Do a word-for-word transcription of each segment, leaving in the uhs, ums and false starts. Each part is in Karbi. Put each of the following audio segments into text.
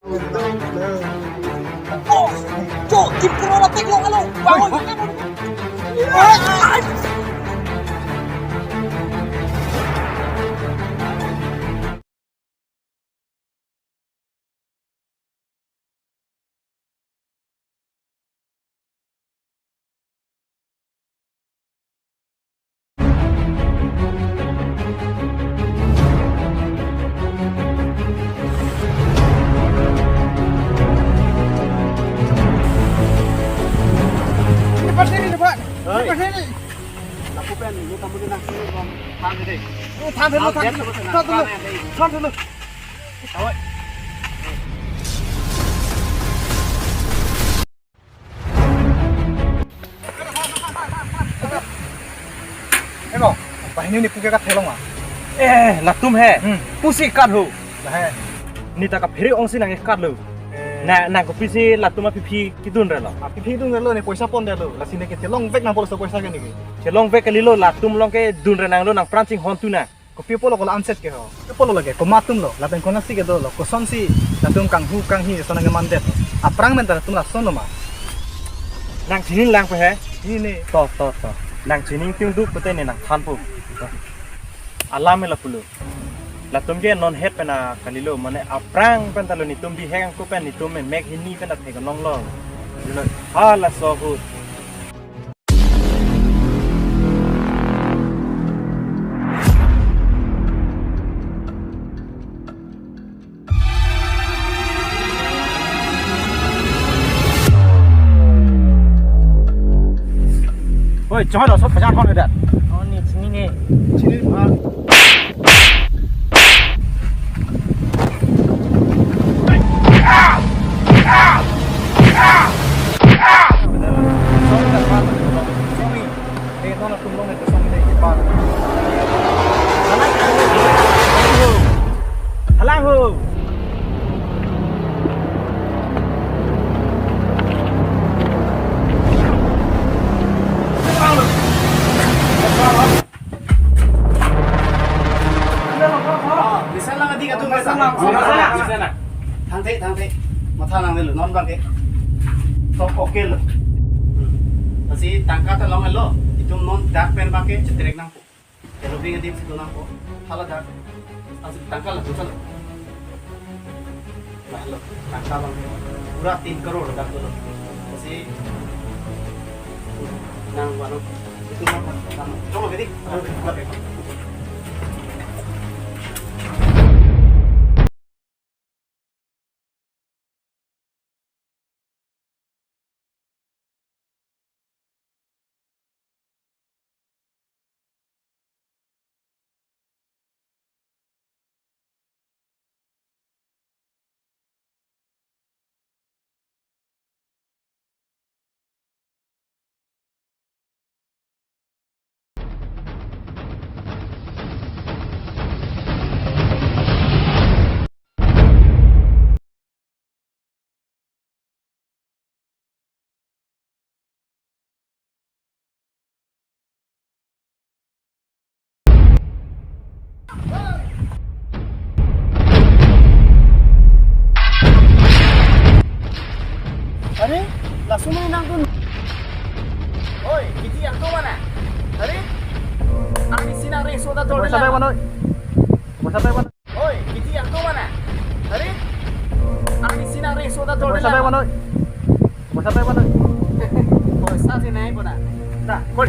Cok, cok, kim kurang lapik lo, alo. Bangun. Ini pas ini, Pak. Ini pas ini. Lapu pen, lu tamu di nang sini, Bang. Than deh. Lu than dulu, than dulu. Than dulu. Than dulu. Awas. Emo, banghini ne puke kat thelong ma? Eh, latum he. Hmm. Pusi kat ho. Lahe. Ne ta kaphere ongsi nangkekat lo. Eh. Na, nang kopisi latum aphi phi kedun relo. Aphi phi kedun relo ne poisa pon detlo. Lasi ne ke thelong vek nang polo so poisa ke ne ke. Thelong vek kalilo, latum along kedun re nanglo, nang pran chinghon tu na. Kopi apotlo ko la-anset ke ho. Kopi apotlo lake, komat atum lo, lapen konatsi kedo lo, kosonsi latum kanghu kanghi ason nangkeman det. Aphrang pen ta latum lason lo ma? Nang chini lang pe he? Ini. To, to, to. Nang chini ting duk pute ne nang thanpo. Alam me lapulo. Latum ke non het pen a kalilo, mane aphrang pen ta lo netum bihek angko pen netum me mek hini pen ta thek nong lo. Lo, ha laso ahut. Oi, choi lo, so pajan kon hedat. Oh, ne chini ne. Chini, ah. Sorry. Eh, non atum along ne kosong ne kipan. Halang ho. Halang ho. Bisa lang adik atum, bisa lang. Thangthe, thangthe. Matha nangdelo, non bangke. Tok oke lo. Hmm. Lasi tangka ta longlo. Itum non dak pen bangke cheterek nangpo. Kelo bing adim si donangpo. Hala dak. Lasi tangka la tutal. Nah, lo, tangka bangke. Pura tin karor dak lo. Lasi nang wano. Itum nang, nang. Tolong, Bedi. Tolong, Bedi. Are, laso ma nangdun. Oi, kiti angko mana? Are, ang isi nang ring soda tol. Bosa dela. Oi, kiti angko mana? Are, ang isi nang ring soda tol dela. Bosa dela. Bosa si nai bona. Dah, koi.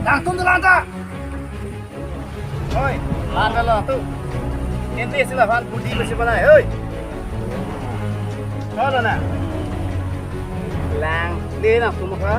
Nangtum tu lang ta. Oi, lang ta lo tu. Ente sila van budi besi balai, oi. Halo na. Lang, le nangtum ka.